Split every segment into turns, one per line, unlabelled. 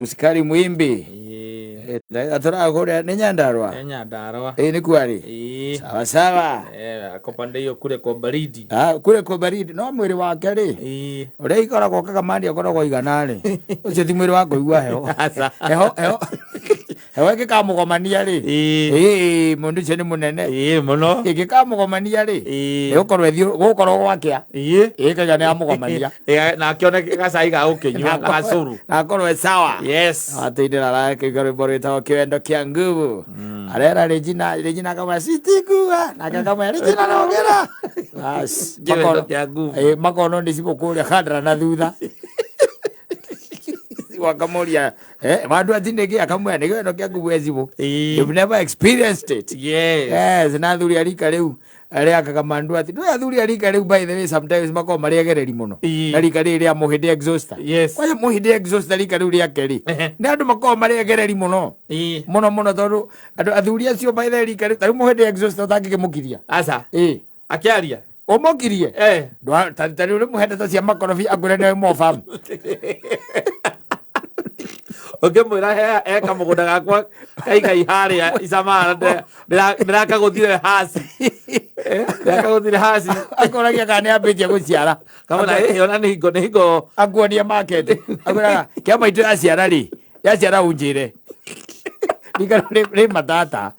Musikari Mwimbi.
Ĩĩ.
Atũraga kũrĩa nĩ Nyandarua.
Nĩ Nyandarua.
Ĩĩ nĩ kuarĩ.
Ĩĩ.
Sawa sawa.
Eh, ako pande hiyo kule kwa baridi.
Ah, kule kwa baridi no mwĩrĩ wake rĩ.
Ĩĩ.
Ũrĩa ikoragwo kagamani akoragwo igana rĩ. Ũcio ti mwĩrĩ wa kũigua heho.
Aca.
Heho heho. Heho ĩngĩkamũgomania rĩ.
Ĩĩ.
Ĩĩ mũndũ ũcio nĩ mũnene.
Ĩĩ mũno.
Ĩngĩkamũgomania rĩ.
Ĩĩ.
Ĩgũkorwo ĩthiũ gũgũkorwo gwakĩa.
Ĩĩ.
Ĩĩ kaiga nĩ amũgomania.
Ĩĩ, na akĩone gacai ga gũkĩnyua na gacũrũ.
Na akorwo e sawa.
Yes.
Atindira arakĩigua rwĩmbo rwĩtagwo kĩwendo kĩa nguvu. Arera Regina, Regina akamwĩra sitigua, nake akamwĩra Regina nogera. Bas,
Kĩwendo kĩa nguvu.
Ĩĩ, makono nĩ cibũ kũrĩa khandra na thutha. Wakamũria, eh, wandu atinĩkĩ akamwĩra nĩ kĩwendo kĩa nguvu e cibũ.
Ĩĩ.
You've never experienced it.
Yes.
Yes, na athuri a rika rĩu arĩa akaga mandu ati ndũĩ athuri a rika rĩu by the way sometimes makoragwo marĩ egereri mũno.
Ĩĩ.
Na rika rĩrĩ rĩa mũhĩndĩ exhauster.
Yes.
Kwanja mũhĩndĩ exhauster rika rĩu rĩake rĩ.
Ehe.
Nĩ andũ makoragwo marĩ egereri mũno.
Ĩĩ.
Mũno mũno tondũ andũ athuri acio by the way rika rĩu tarĩu mũhĩndĩ exhauster ũtangĩkĩmũkiria.
Aca.
Ĩĩ.
Akĩaria.
Ũmũkirie.
Eh.
Ta rĩu rĩmũhe ndeto cia makorobia akwĩre nĩwe mobamu.
Ũngĩmwĩra he he kamũgũnda gakwa kaigai harĩa Isamara ndĩrakagũthire hasi. Eh, ndĩrakagũthire hasi.
Akoragia kana nĩ ambĩtie gũciara.
Kamwĩra ĩĩ ona nĩ hingo nĩ hingo
Akuonia market. Akwĩraga kĩa maitũ yaciara rĩ. Yaciara ũnjĩre. Rika rĩ matata.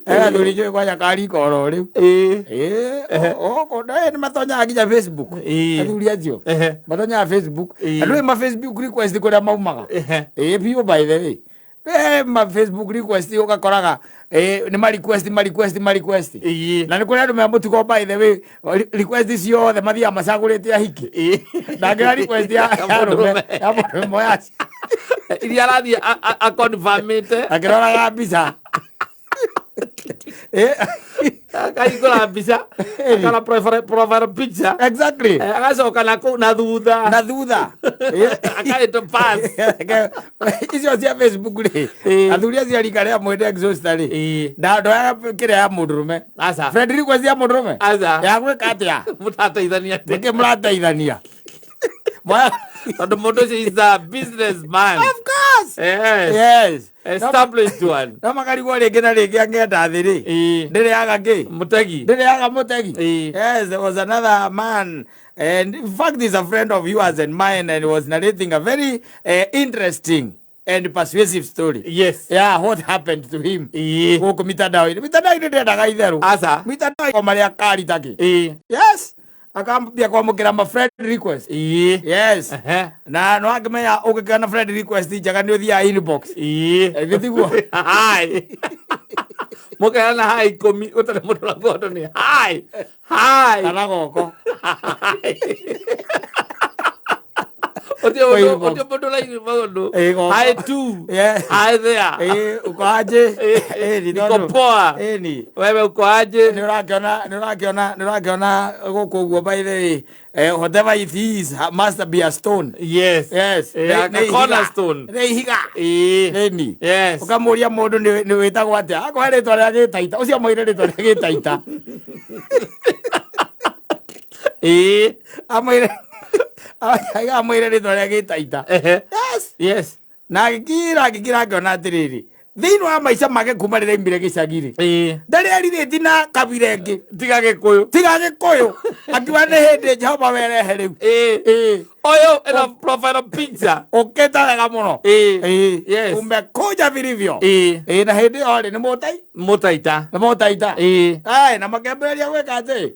Athuri njũĩ kwanja karika oro rĩu.
Ĩĩ.
Ĩĩ, nĩ matonyaga nginya Facebook.
Ĩĩ.
Athuri acio.
Ehe.
Matonyaga Facebook.
Ĩĩ.
Na ndũĩ ma Facebook request kũrĩa maumaga.
Ehe.
Ĩĩ biũ by the way. Eh, ma Facebook request ũgakoraga eh, nĩ ma request ma request ma request.
Ĩĩ.
Na nĩ kũrĩ andũ me mũtugo by the way request ciothe mathiaga macagũrĩte ahiki.
Ĩĩ.
Ndangĩoya request ya
Ya
ya arũme
mũndũrũme.
ya mũndũrũme ya
Iria arathiĩ akonfamĩte
akĩroraga mbica. Eh,
akahingũra mbica akona profile picture.
Exactly.
Eh, agacoka na kũu na thutha
Na thutha. Eh.
akahĩtwo pass.
Icio cia Facebook rĩ
Ĩĩ.
athuri acio a rika rĩa mwende exhauster rĩ
Ĩĩ.
na ndoyaga kĩrĩa ya mũndũrũme.
Aca.
Friend request ya mũndũrũme
Aca.
ya gwĩka atĩa
Mũrateithania atĩa?
nĩkĩ mũrateithania?
Tondũ mũndũ ũcio is a businessman.
Of course.
Yes.
Yes.
Established one.
No makarigwo rĩngĩ na rĩngĩ angĩenda thĩ rĩ
Ĩĩ.
ndĩrĩaga kĩ
Mũtegi.
ndĩrĩaga mũtegi.
Ĩĩ.
Yes, there was another man and in fact he's a friend of yours and mine and he was narrating a very interesting and persuasive story.
Yes.
Yeah, what happened to him.
Ĩĩ.
Gũkũ mitandao-inĩ. Mitandao-inĩ ndĩendaga itherũ.
Aca.
Mitandao marĩa kari takĩ.
Ĩĩ.
Yes. Akambia kwamũkĩra ma friend request.
Ĩĩ.
Yes.
Ehe.
Na no angĩmenya ũngĩkĩona na friend request njega nĩ ũthiaga inbox.
Ĩĩ.
Githĩ tiguo?
Hi. Mũkerana hi ikũmi ũtarĩ mũndũ ũrakuona nĩ hi. Hi.
Kana goko.
Ũtio mũndũ
Inbox.
ũtio mũndũ ũraigua maũndũ.
Ĩĩ, goko.
Hi tu.
Yeah.
Hi there.
Ĩĩ, uko aje? Ĩĩ, ni
Niko
tondũ-
poa.
Ĩĩ, ni.
Wewe uko aje?
Nĩ ũrakĩona nĩ ũrakĩona nĩ ũrakĩona gũkũ ũguo by the way whatever it is must be a stone.
Yes.
Yes.
Eh,
Nĩ-
a
nĩ ihiga.
cornerstone.
Nĩ ihiga.
Ĩĩ.
Nĩni.
Yes.
Ũkamũria mũndũ nĩ wĩtagwo atĩa akũhe rĩtwa rĩa gĩtaita ũcio amwĩre rĩtwa rĩa gĩtaita.
Ĩĩ.
Amwĩre amwĩre rĩtwa rĩa gĩtaita.
Ehe.
Yes.
Yes.
Na agĩkira agĩkira akĩona atĩrĩrĩ thĩinĩ wa maica make kuma rĩrĩa aimire gĩcagi rĩ
Ĩĩ.
ndarĩ arirĩti na kabira ĩngĩ
Tiga Gĩkũyũ.
tiga Gĩkũyũ akiuga nĩ hĩndĩ Jehova werehe rĩu.
Ĩĩ.
Ĩĩ.
Ũyũ ĩno profile picture.
Ũkĩte wega mũno.
Ĩĩ.
Ĩĩ.
Yes.
Umekuja vilivyo.
Ĩĩ.
Ĩĩ na hĩndĩ ĩyo rĩ nĩ mũtai
Mũtaita.
nĩ mũtaita.
Ĩĩ.
Ai na makĩambĩrĩria gwĩka atĩ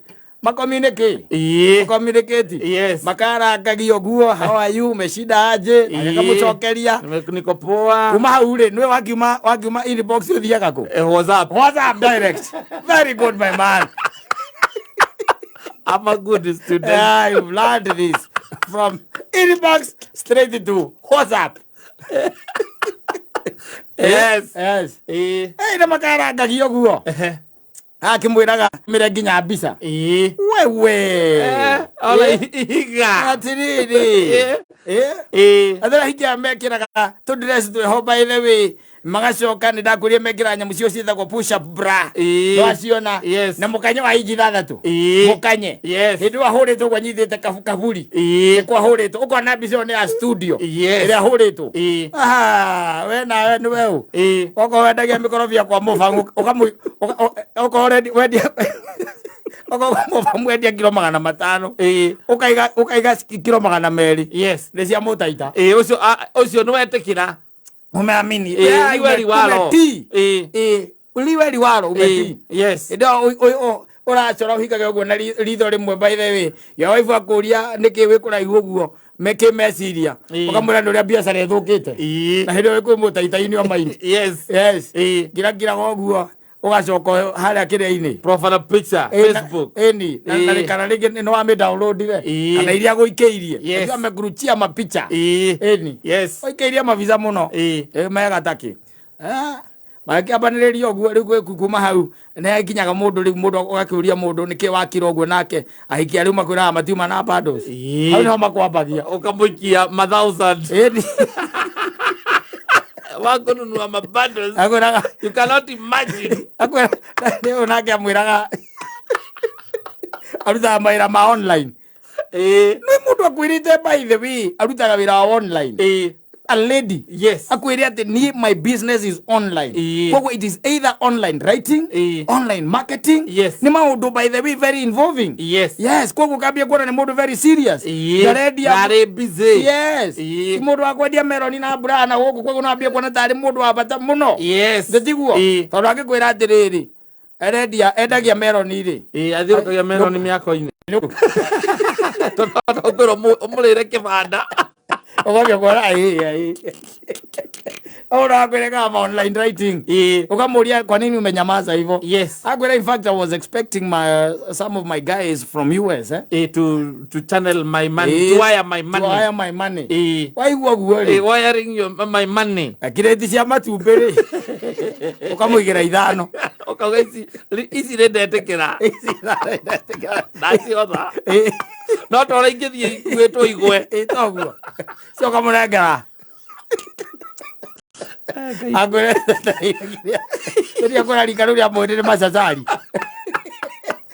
makomunĩkĩ
Ĩĩ.
communicate.
Yes.
Makarangagia ũguo how are you umeshinda aje
Ĩĩ.
akamũcokeria
Niko poa.
kuma hau rĩ nĩwe wakiuma inbox ũthiaga kũ?
Eh, WhatsApp.
WhatsApp direct. Very good my man.
I'm a good student.
Yeah, you've learned this from inbox straight to WhatsApp.
Yes.
Yes.
Ĩĩ.
Hey, na makarangagia ũguo.
Ehe.
Akĩmwĩraga mĩre nginya mbica.
Ĩĩ.
Wewe.
Eh, ona ihiga.
Atĩrĩrĩ.
Ĩĩ. Ĩĩ.
Athera hiki aya mekĩraga tũndress twĩho, by the way, magacoka nĩ ndakwĩrire mekĩraga nyamũ cio ciĩtagwo push up bra. Nĩwaciona?
Yes.
Na mũkanye wa inji 6. Mũkanye. Hĩndĩ ĩyo ahũrĩtwo ũguo anyitĩte kaburi. Nĩkuo ahũrĩtwo, ũkona mbica ĩyo nĩ ya studio ĩrĩa ahũrĩtwo. Aha, we nawe nĩ we ũ? Okorwo wendagia mĩkorobia kwa mũbang'u, okorwo wendia, okorwo kwa mũbang'u wendia kiro 500, ũkaiga kiro 200. Nĩ cia mũtaita.
Ĩĩ, ũcio ũcio nĩ wetĩkĩra.
Umeamini.
Ĩĩ, liwe liwalo.
Umetii.
Ĩĩ.
Ĩĩ, liwe liwalo, umetii.
Yes.
Hĩndĩ ĩyo ũracora ũhingage ũguo na ritho rĩmwe, by the way, your wife akũria nĩkĩ wĩ kũraihu ũguo mekĩ meciria. Ũkamwĩra nĩ ũrĩa biacara ĩthũkĩte. Na hĩndĩ ĩyo wĩ kwĩ mũtaita-inĩ wa mind.
Yes.
Ngirangiraga ũguo, ũgacoka harĩa kĩrĩa-inĩ.
Profile picture. Facebook.
Ĩni na kana rĩngĩ nĩ wamĩ downloadire kana iria gũikĩirie. Najua amekuruchia mapicha. Ĩni. Waikĩirie mabica mũno. Ĩ mega takĩ. Magĩkĩambanĩrĩria ũguo rĩu kuma hau nĩ hakinyaga mũndũ rĩu mũndũ ũgakĩũria mũndũ nĩkĩ wakira ũguo, nake ahikia rĩu makwĩraga matiuma na bundles. Hau nĩho makwambagia.
Ũkamũikia ma thousand.
Ĩni.
Wakũnunua ma bundles.
Akwĩraga
You cannot imagine.
Akwĩra rĩu nake amwĩraga arutaga mawĩra ma online. Nĩ mũndũ akwĩrĩte, by the way, arutaga wĩra wa online. A lady. Akwĩre atĩ niĩ my business is online. Koguo it is either online writing, online marketing. Nĩ maũndũ, by the way, very involving. Yes, koguo kambia kuona nĩ mũndũ very serious. Ndarendia.
Na arĩ busy.
Yes. Ti mũndũ wa kwendia meroni na mbura na gũkũ, koguo no ambie kuona tarĩ mũndũ wa bata mũno. Ndĩtiguo? Tondũ angĩkwĩra atĩrĩrĩ, arendia, endagia meroni rĩ.
Ĩĩ, athiũrũrũkagia meroni mĩako-inĩ. Tondũ ũkwĩrwo ũmũrĩre kĩbanda.
Ũkambia kuona ĩĩ ũrakwĩra kama online writing. Ukamũria, "Kwa nini umenyamaza hivyo?" Akwĩra, "In fact, I was expecting my some of my guys from US, eh?
Ĩĩ, to channel my money, to wire my
To
money.
wire my money." Waigua guo
Ĩĩ,
rĩ,
wiring your my money.
Kirĩti cia matumbĩ rĩ, ũkamũigĩra 5.
Ũkauga ici nĩ ndetĩkĩra.
Ici 5 ndetĩkĩra.
Ndaciotha. No ta ũrĩa ingĩthiĩ ikuĩtwo igwe.
Ĩĩ, toguo cio ũkamũnengera, akwĩre rĩrĩa kwĩra rika rĩu rĩa mwĩrĩ nĩ macacari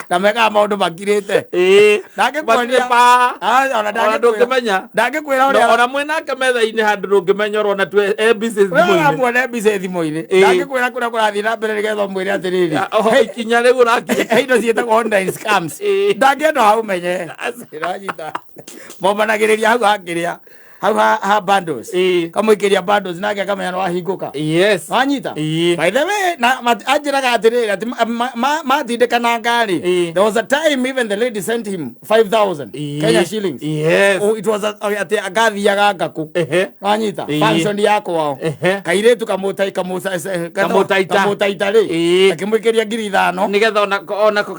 na mekaga maũndũ makirĩte. Ndangĩkuonia.
Matirĩ pa.
Ah, ona
Ona
ndangĩkwĩra.
ndũngĩmenya.
Ndangĩkwĩra
No,
ũrĩa
ona mwĩnake metha-inĩ handũ ndũngĩmenya ũrona tu e busy
we
thimũ-inĩ.
ũramuona mbica thimũ-inĩ. Ndangĩkwĩra kũrĩa kũrathiĩ na mbere nĩgetha ũmwĩre atĩrĩrĩ,
Ah, oho, ikinya rĩu ũrakinya.
He indo ciĩtagwo online scams. Ndangĩenda hau menye Ĩranyita. Mombanagĩrĩria hau hakĩrĩa hau ha bundles. Kamũikĩria bundles nake akamenya nĩ wahingũka. Wanyita? By the way, na anjĩraga atĩrĩrĩ atĩ matindĩkana ngari. There was a time even the lady sent him 5000 Kenya shillings. Oh, it was atĩ agathiaga ngakũ. Wanyita? Function ya kwao. Kairĩtu kamũtai
Kamũtaita.
Kamũtaita rĩ. Akĩmũikĩria 5,000.
Nĩgetha onako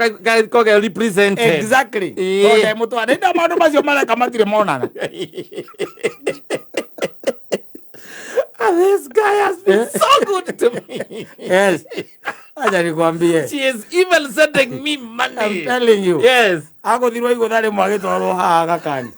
koge represented.
Exactly. Tondũ ndemũtwara. Nĩ maũndũ macio mareka matirĩ monana.
Ah, this guy has been so good to me.
Yes. Acha nikwambie.
She is even sending me money.
I'm telling you. Agũthirwo igũtha rĩmwe agĩtwarwo haha gakani.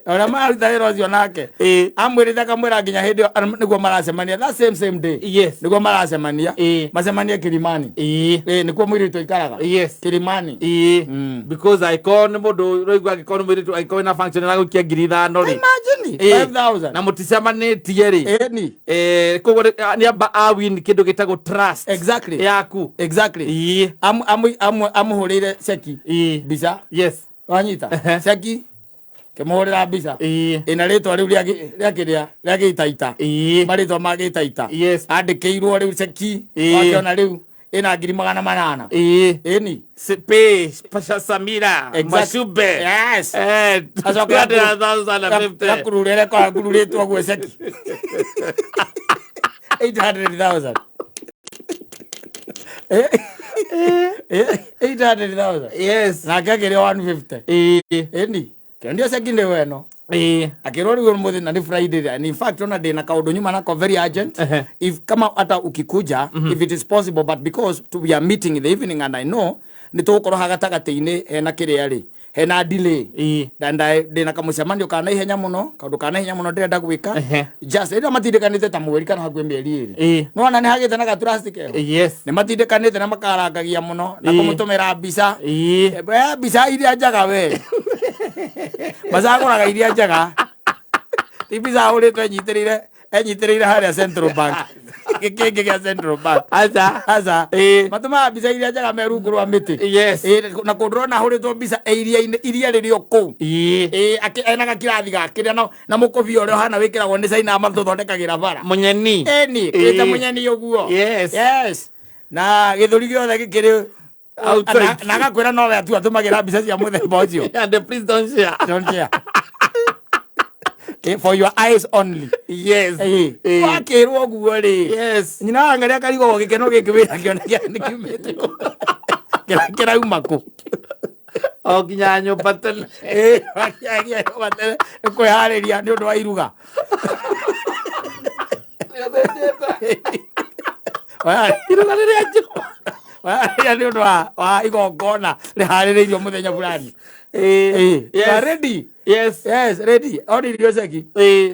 Ũrĩa mararuta wĩra ũcio nake amwĩrĩte akamwĩra nginya hĩndĩ ĩyo nĩguo maracemania that same same day. Nĩguo maracemania. Macemanie Kilimani. Nĩkuo mũirĩtu aikaraga. Kilimani.
Because angĩkorwo nĩ mũndũ ũraigua, angĩkorwo nĩ mũirĩtu, angĩkorwo wĩna function ĩragũikia 5,000 rĩ.
Imagine 5000.
Na mũticemanĩtie rĩ.
Ĩni.
Koguo nĩ amba a win kĩndũ gĩtagwo trust yaku.
Amũhũrĩire ceki mbica. Wanyita? Ceki kĩmũhũrĩra mbica ĩna rĩtwa rĩu rĩa kĩrĩa rĩa gĩtaita. Marĩtwa ma gĩtaita. Andĩkĩirwo rĩu ceki. Wakĩona rĩu ĩna 800,000. Ĩni.
Pay Pasha Samira Mashube.
Acoke
200,050.
Gakururĩre kagururĩtwo guo ceki 800,000. 800,000. Nake akĩrĩa 150. Ĩni kĩondio ceki nĩ weno. Akĩrwo rĩu ũmũthĩ na nĩ Friday, and in fact ona ndĩna kaũndũ nyuma nako very urgent. If kama hata ukikuja, if it is possible, but because we are meeting in the evening and I know Nĩ tũgũkorwo ha gatagatĩ-inĩ hena kĩrĩa rĩ, hena delay. Na ndĩna kamũcemanio ka naihenya mũno, kaũndũ ka naihenya mũno ndĩrenda gwĩka. Just rĩrĩa matindĩkanĩte ta mweri kana hakuhĩ mĩeri 2. Nĩwona nĩ hagĩte na gatrust keho. Nĩ matindĩkanĩte na makarangagia mũno na kũmũtũmĩra mbica. Mbica iria njega we. Macagũraga iria njega. Ti mbica ahũrĩtwo enyitĩrĩire harĩa Central Bank. Gĩkĩngĩ gĩa Central Bank.
Aca.
Aca. Matũmaga mbica iria njega me rungu rwa mĩtĩ. Na kũndũ ũrona ahũrĩtwo mbica e iria-inĩ, iria rĩrĩ o kũu. Ena gakirathi gakĩrĩa na mũkũbia ũrĩa ũhana wĩkĩragwo nĩ China matũthondekagĩra bara.
Mũnyeni.
Ĩni, kwĩta mũnyeni ũguo.
Yes.
Yes. Na gĩthũri gĩothe gĩkĩrĩ
Outside.
Na agakwĩra nowe atu atũmagĩra mbica cia mũthemba ũcio.
And please don't share.
Don't share. For your eyes only.
Yes.
Wakĩrwo ũguo rĩ.
Yes.
Nyina wa Ng'arĩ akarigwo gĩkeno gĩkĩ wĩra kĩona nĩ kiumĩte kũ. Kĩrauma kũ.
O nginya nyũmba tene.
Wakiagia nyũmba tene nĩ kwĩharĩria nĩ ũndũ wa iruga.
Iruga rĩrĩa njũa.
Waharĩria nĩ ũndũ wa igongona rĩharĩrĩirio mũthenya fulani.
Yes.
You are ready?
Yes.
Yes, ready. Oririo ceki.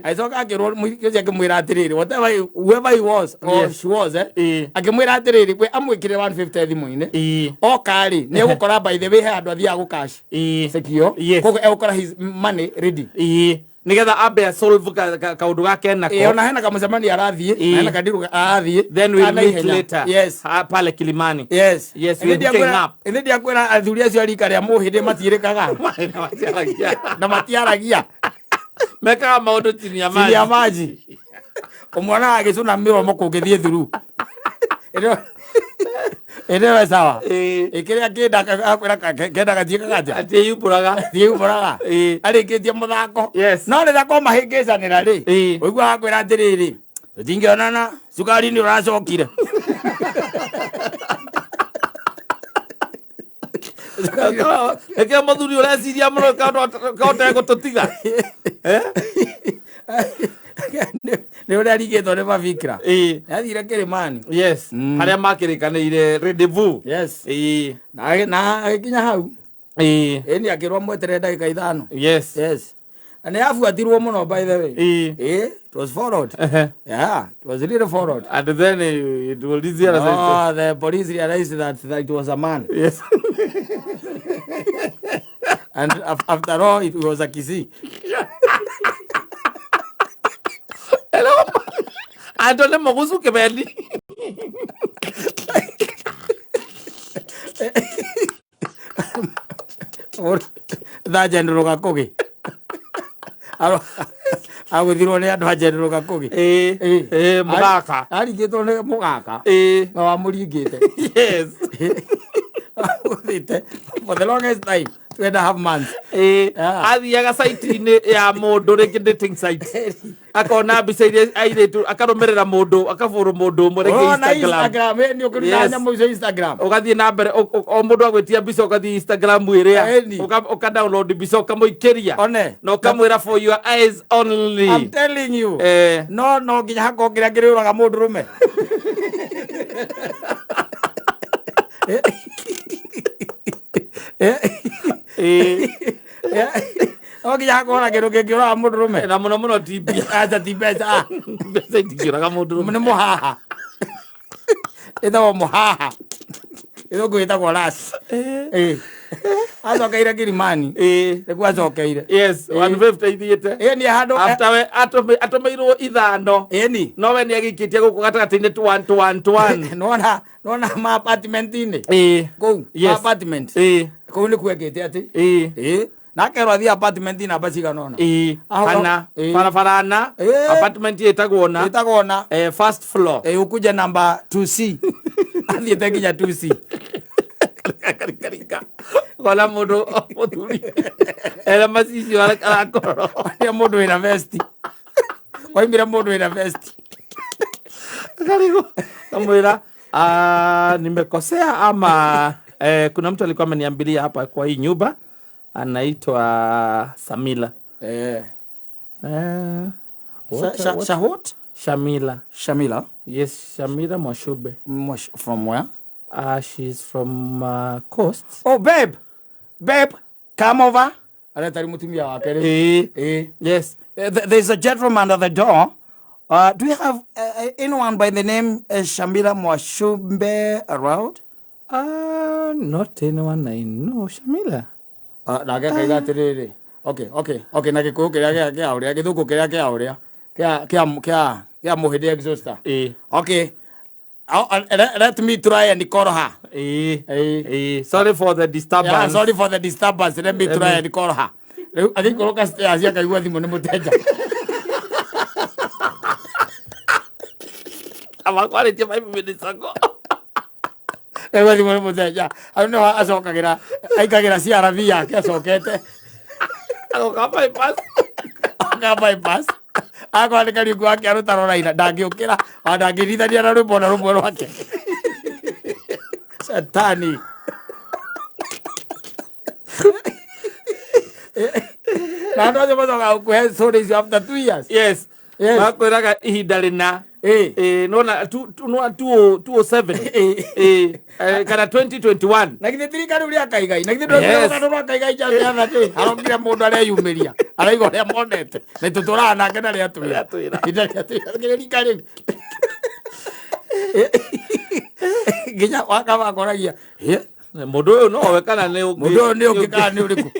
Agĩcoka akĩrwo mũhiki ũcio akĩmwĩra atĩrĩrĩ, whatever whoever he was or she was, akĩmwĩra atĩrĩrĩ, we amwĩkĩrĩre 150 thimũ-inĩ. Oka rĩ, nĩ egũkora by the way he handũ athiaga gũcash. Ceki ĩyo.
Yes.
Koguo egũkora his money ready.
Nĩgetha ambe solve kaũndũ gake nako.
Ona hena kamũcemanio arathiĩ, na hena kandirũ arathiĩ.
Then we'll
Kana
meet
ihenya.
later.
Yes.
Pale Kilimani.
Yes.
Yes, we're hooking up.
Ĩndĩ ndiakwĩra athuri acio a rika rĩa mũhĩndĩ matiĩrĩkaga.
Matiaragia.
Na matiaragia.
Mekaga maũndũ chini ya
Chini ya
maji.
maji. Ũmwonaga agĩcũna mĩromo kũngĩthiĩ thuru. Ĩndĩ we sawa. Ĩkĩrĩa kĩnda akwĩra kenda gatiĩ kagatia.
Atiĩyumbũraga.
Atiĩyumbũraga. Arĩkĩtie mũthako.
Yes.
No rĩrĩa komahĩngĩcanĩra rĩ, ũiguaga akwĩra atĩrĩrĩ, tũtingĩonana, cukari nĩ ũracokire.
Ĩkĩra mũthuri ũreciria mũno kaũtegũtũtiga.
Nĩ ũrĩa arigĩtwo nĩ mafikira. Nĩathire Kĩrĩmani.
Yes. Harĩa makĩrĩkanĩire rendezvous.
Yes. Na agĩkinya hau. Ĩni akĩrwo mweterere ndagĩka 5.
Yes.
Yes. Na nĩ abuatirwo mũno by the way. It was followed. Yeah, it was really followed.
And then it was easier.
Oh, the police realized that it was a man.
Yes.
And after all, it was a Kisii.
Hello. Antone Mogusu Kebeli.
Tha General Gakugi. Agũthirwo nĩ andũ a General Gakugi.
Mũgaka.
Arigĩtwo nĩ mũgaka. Na wamũringĩte.
Yes.
Agũthĩte for the longest time, 2.5 months.
Athiaga site-inĩ ya mũndũ rĩngĩ dating site. Akona mbica iria airĩtu, akarũmĩrĩra mũndũ, akabũrũ mũndũ ũmwe rĩngĩ
Ũrona
Instagram.
Instagram, nĩ ũkĩruta
Yes.
nyamũ icio Instagram.
Ũgathiĩ na mbere, o mũndũ agwĩtia mbica ũgathiĩ Instagram ĩrĩa.
Ĩni.
Ũka download mbica ũkamũikĩria.
One.
Na ũkamwĩra for your eyes only.
I'm telling you. No, no nginya hakorwo kĩrĩa kĩrĩũraga mũndũ rũme. No nginya hakorwo na kĩndũ kĩngĩũraga mũndũ rũme.
Na mũno mũno ti mbia.
Acha ti mbeca.
Mbeca itingĩũraga mũndũ rũme.
Nĩ mũhaha. Ĩtagwo mũhaha. Gĩthũngũ gĩtagwo rash. Acokeire Kilimani. Nĩguo acokeire.
Yes, 150 ithiĩte.
Nĩ handũ
After we atũmĩirwo 5.
Ĩni.
No we nĩ agĩikĩtie gũkũ gatagatĩ-inĩ tu one, tu one, tu one.
Nĩwona ma apartment-inĩ? Kũu,
Yes.
ma apartment. Kũu nĩkuo ekĩte atĩ? Na akerwo athiĩ apartment namba cigana ũna.
Kana, barabara na, apartment ĩtagwo na.
Ĩtagwo na.
First floor.
Ũkuje namba 2C. Athiĩte nginya 2C.
Karika. Kona mũndũ mũthuri. Ena macicio arakorwo.
Nĩ mũndũ wĩna vesti. Waimire mũndũ wĩna vesti.
Karibu. Kamwĩra, nimekosea ama kuna mtu alikuwa ameniambilia hapa kwa hii nyumba anaitwa Samila.
What?
Shamila.
Shamila.
Yes, Shamila Mwashube.
From where?
She's from Coast.
Oh babe, babe, come over. Areta rĩu mũtumia wake rĩu.
Ĩĩ.
Ĩĩ.
Yes.
There's a gentleman at the door. Do you have anyone by the name Shamila Mwashumbe around?
Not anyone I know. Shamila.
Nake akaiga atĩrĩrĩ, okay, na gĩkũyũ kĩrĩa kĩa ũrĩa, gĩthũngũ kĩrĩa kĩa ũrĩa kĩa mũhĩndĩ exhauster.
Ĩĩ.
Okay. Let me try and call her.
Ĩĩ.
Ĩĩ.
Ĩĩ. Sorry for the disturbance.
Yeah, sorry for the disturbance. Let me
Let
try
me-
and call her. Rĩu agĩikũrũka stairs akaigua thimũ nĩ mũteja.
Amakwarĩtie 5 minutes ago.
Akaigua thimũ nĩ mũteja. Hau nĩho acokagĩra, aikagĩra CRV yake acokete.
Agoka bypass.
Aka bypass. Akorwo nĩ Kariũki wake arũtaro raina ndangĩũkĩra ona ndangĩrithania na rwĩmbo na rũmwe rwake. Shetani. Na andũ acio macokaga gũkũhe story icio after 2 years.
Yes.
Yes.
Makwĩraga ihinda rĩna.
Ĩĩ.
Ĩĩ, nona nona 2007.
Ĩĩ.
Ĩĩ. Kana 2021.
Na githĩ ti rika rĩu rĩa Kaigai, na githĩ
Yes.
ndũrona rwa Kaigai just the other day arokire mũndũ areyumĩria araiga ũrĩa monete na tũtũraga nake na rĩatwĩra.
Rĩatwĩra.
Ihinda rĩatwĩra kĩrĩ rika rĩu nginya wakaba akoragia, "Hĩ,
Mũndũ ũyũ nowe kana nĩ ũngĩ?
Mũndũ ũyũ nĩ ũngĩ kana nĩ ũrĩkũ?"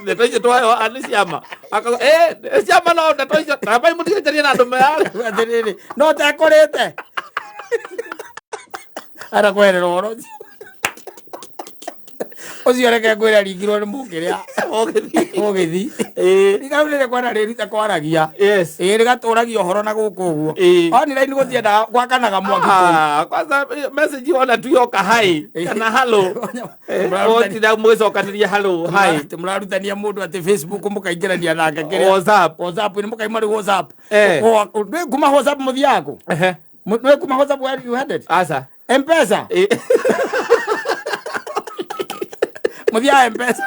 Ndeto icio twahewa nĩ ciama. Akauga, "Eh, ciama no ndeto icio tambai mũtigecarie na andũ mearĩ."
Atĩrĩrĩ, no tekũrĩte arakweherera ũhoro ũcio. Ũcio reke ngwĩre aringirwo nĩ mũkĩrĩa mũgĩthi.
Ĩĩ.
Rika rĩu rĩrĩa kwana rĩruta kwaragia.
Yes.
Ĩĩ, rĩgatũragia ũhoro na gũkũ ũguo.
Ĩĩ.
Online gũtiendaga gwakanaga mwaki kũu.
Ah, kwanza message ona tu yoka hi kana hello. Mũtinda mũgĩcokanĩria hello hi.
Mũrarutania mũndũ atĩ Facebook mũkaingĩrania nake kĩrĩa
WhatsApp.
WhatsApp nĩ mũkaima rĩu WhatsApp.
Eh.
Ndwĩ kuma WhatsApp mũthiaga kũ?
Ehe.
Ndwĩ kuma WhatsApp where you headed?
Aca.
M-Pesa.
Ĩĩ.
Mũthiaga M-Pesa.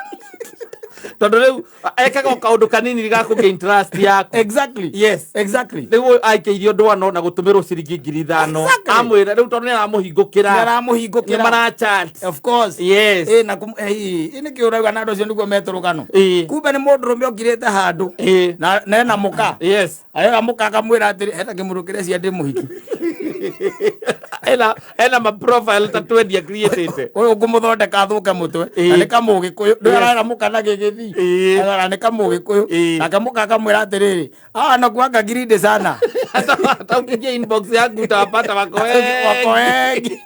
Tondũ rĩu ekaga o kaũndũ kanini ga kũgĩa interest yaku.
Exactly.
Yes.
Exactly.
Rĩu aikĩirie ũndũ ano na gũtũmĩrwo ciringi 5,000.
Exactly.
Amwĩra rĩu tondũ nĩ aramũhingũkĩra.
Nĩ aramũhingũkĩra.
Nĩ mara chat.
Of course.
Yes.
Ĩ na ĩ nĩkĩ ũrauga na andũ acio nĩguo metũrũgano.
Ĩĩ.
Kumbe nĩ mũndũrũme ũkirĩte handũ.
Ĩĩ.
Na ena mũka.
Yes.
Arera mũka akamwĩra atĩrĩ, hena kĩmũndũ kĩrecia ndĩ mũhiki.
Ena ma profile ta 20 created.
Ũyũ ngũmũthondeka athũke mũtwe.
Ĩĩ.
Na nĩ kamũgĩkũyũ. Ndũĩ arera mũka na gĩgĩthii.
Ĩĩ.
Arera nĩ kamũgĩkũyũ.
Ĩĩ.
Nake mũka akamwĩra atĩrĩrĩ, hawa wanakuanga greedy sana.
Hata ukiingia inbox yangu utawapata wako wengi.
Wako wengi.